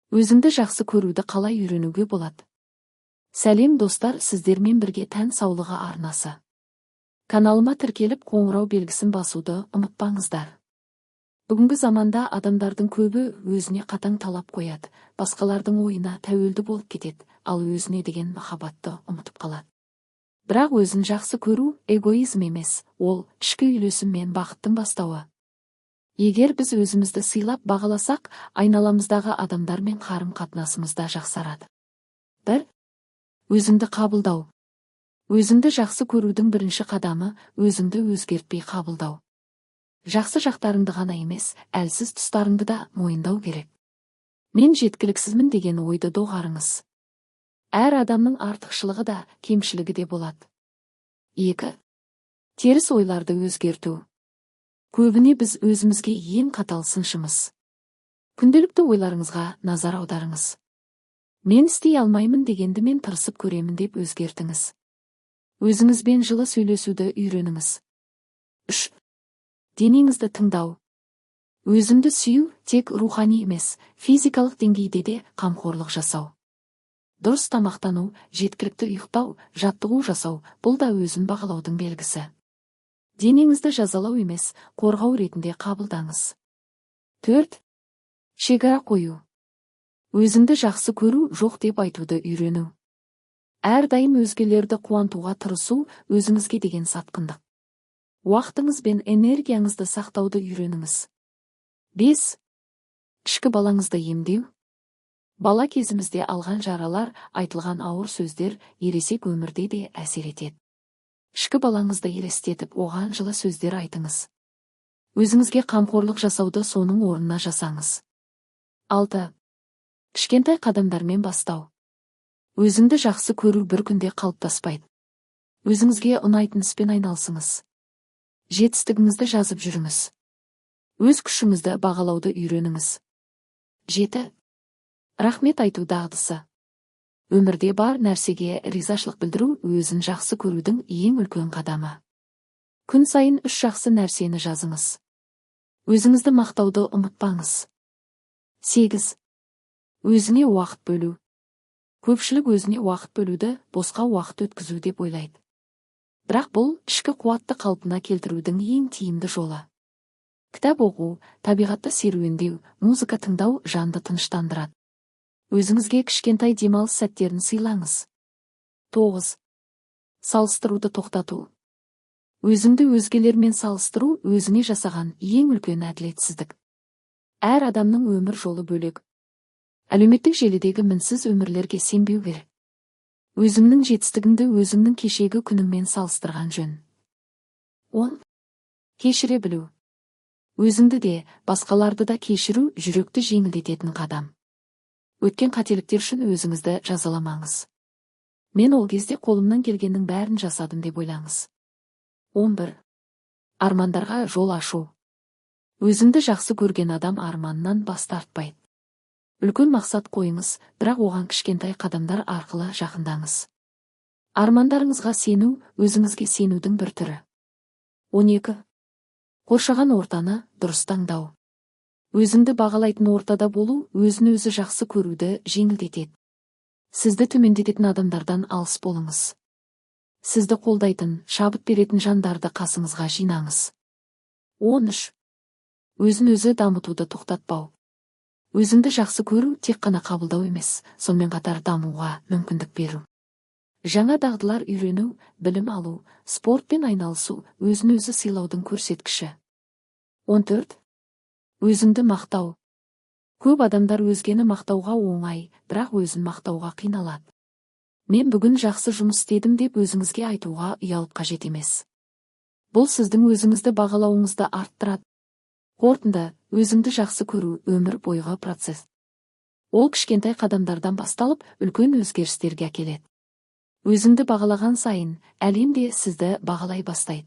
Өзіңді жақсы көруді қалай үйренуге болады? Сәлем, достар! Сіздермен бірге «Тән саулығы» арнасы. Каналыма тіркеліп, қоңырау белгісін басуды ұмытпаңыздар. Бүгінгі заманда адамдардың көбі өзіне қатаң талап қояды, басқалардың ойына тәуелді болып кетеді, ал өзіне деген махаббатты ұмытып қалады. Бірақ өзін жақсы көру эгоизм емес, ол ішкі үйлесім мен бақыттың бастауы. Егер біз өзімізді сыйлап, бағаласақ, айналамыздағы адамдармен қарым қатынасымыз да жақсарады. 1. Өзіңді қабылдау. Өзіңді жақсы көрудің бірінші қадамы – өзіңді өзгертпей қабылдау. Жақсы жақтарыңды ғана емес, әлсіз тұстарыңды да мойындау керек. «Мен жеткіліксізмін» деген ойды доғарыңыз. Әр адамның артықшылығы да, кемшілігі де болады. 2. Теріс ойларды өзгерту. Көбіне біз өзімізге ең қатал сыншымыз. Күнделікті ойларыңызға назар аударыңыз. «Мен істей алмаймын» дегенді «Мен тырысып көремін» деп өзгертіңіз. Өзіңізбен жылы сөйлесуді үйреніңіз. 3. Денеңізді тыңдау. Өзіңді сүю тек рухани емес, физикалық деңгейде де қамқорлық жасау. Дұрыс тамақтану, жеткілікті ұйықтау, жаттығу жасау – бұл да өзін бағалаудың белгісі. Денеңізді жазалау емес, қорғау ретінде қабылдаңыз. 4. Шекара қою. Өзіңді жақсы көру – жоқ деп айтуды үйрену. Әрдайым өзгелерді қуантуға тырысу – өзіңізге деген сатқындық. Уақытыңыз бен энергияңызды сақтауды үйреніңіз. 5. Ішкі балаңызды емдеу. Бала кезімізде алған жаралар, айтылған ауыр сөздер ересек өмірде де әсер етеді. Ішкі балаңызды елестетіп, оған жылы сөздер айтыңыз. Өзіңізге қамқорлық жасауды соның орнына жасаңыз. 6. Кішкентай қадамдармен бастау. Өзіңді жақсы көру бір күнде қалыптаспайды. Өзіңізге ұнайтын іспен айналысыңыз. Жетістігіңізді жазып жүріңіз. Өз күшіңізді бағалауды үйреніңіз. 7. Рахмет айту дағдысы. Өмірде бар нәрсеге ризашылық білдіру – өзін жақсы көрудің ең үлкен қадамы. Күн сайын үш жақсы нәрсені жазыңыз. Өзіңізді мақтауды ұмытпаңыз. 8. Өзіңе уақыт бөлу. Көпшілік өзіне уақыт бөлуді босқа уақыт өткізу деп ойлайды. Бірақ бұл – ішкі қуатты қалпына келтірудің ең тиімді жолы. Кітап оқу, табиғатта серуендеу, музыка тыңдау жанды тыныштандырады. Өзіңізге кішкентай демалыс сәттерін сыйлаңыз. 9. Салыстыруды тоқтату. Өзіңді өзгелермен салыстыру – өзіңе жасаған ең үлкен әділетсіздік. Әр адамның өмір жолы бөлек. Әлеуметтік желідегі мінсіз өмірлерге сенбеу керек. Өзіңнің жетістігіңді өзіңнің кешегі күніңмен салыстырған жөн. 10. Кешіре білу. Өзіңді де, басқаларды да кешіру – жүректі жеңілдететін қадам. Өткен қателіктер үшін өзіңізді жазаламаңыз. «Мен ол кезде қолымнан келгеннің бәрін жасадым» деп ойлаңыз. 11. Армандарға жол ашу. Өзіңді жақсы көрген адам арманынан бас тартпайды. Үлкен мақсат қойыңыз, бірақ оған кішкентай қадамдар арқылы жақындаңыз. Армандарыңызға сену – өзіңізге сенудің бір түрі. 12. Қоршаған ортаны дұрыс таңдау. Өзіңді бағалайтын ортада болу өзін өзі жақсы көруді жеңілдетеді. Сізді төмендететін адамдардан алыс болыңыз. Сізді қолдайтын, шабыт беретін жандарды қасыңызға жинаңыз. 13. Өзін өзі дамытуды тоқтатпау. Өзіңді жақсы көру – тек қана қабылдау емес, сонымен қатар дамуға мүмкіндік беру. Жаңа дағдылар үйрену, білім алу, спортпен айналысу – өзін өзі сыйлаудың көрсеткіші. 14. Өзіңді мақтау. Көп адамдар өзгені мақтауға оңай, бірақ өзін мақтауға қиналады. «Мен бүгін жақсы жұмыс істедім» деп өзіңізге айтуға ұялып қажет емес. Бұл сіздің өзіңізді бағалауыңызды арттырады. Қорытынды: өзіңді жақсы көру – өмір бойғы процесс. Ол кішкентай қадамдардан басталып, үлкен өзгерістерге әкеледі. Өзіңді бағалаған сайын әлем де сізді бағалай бастайды.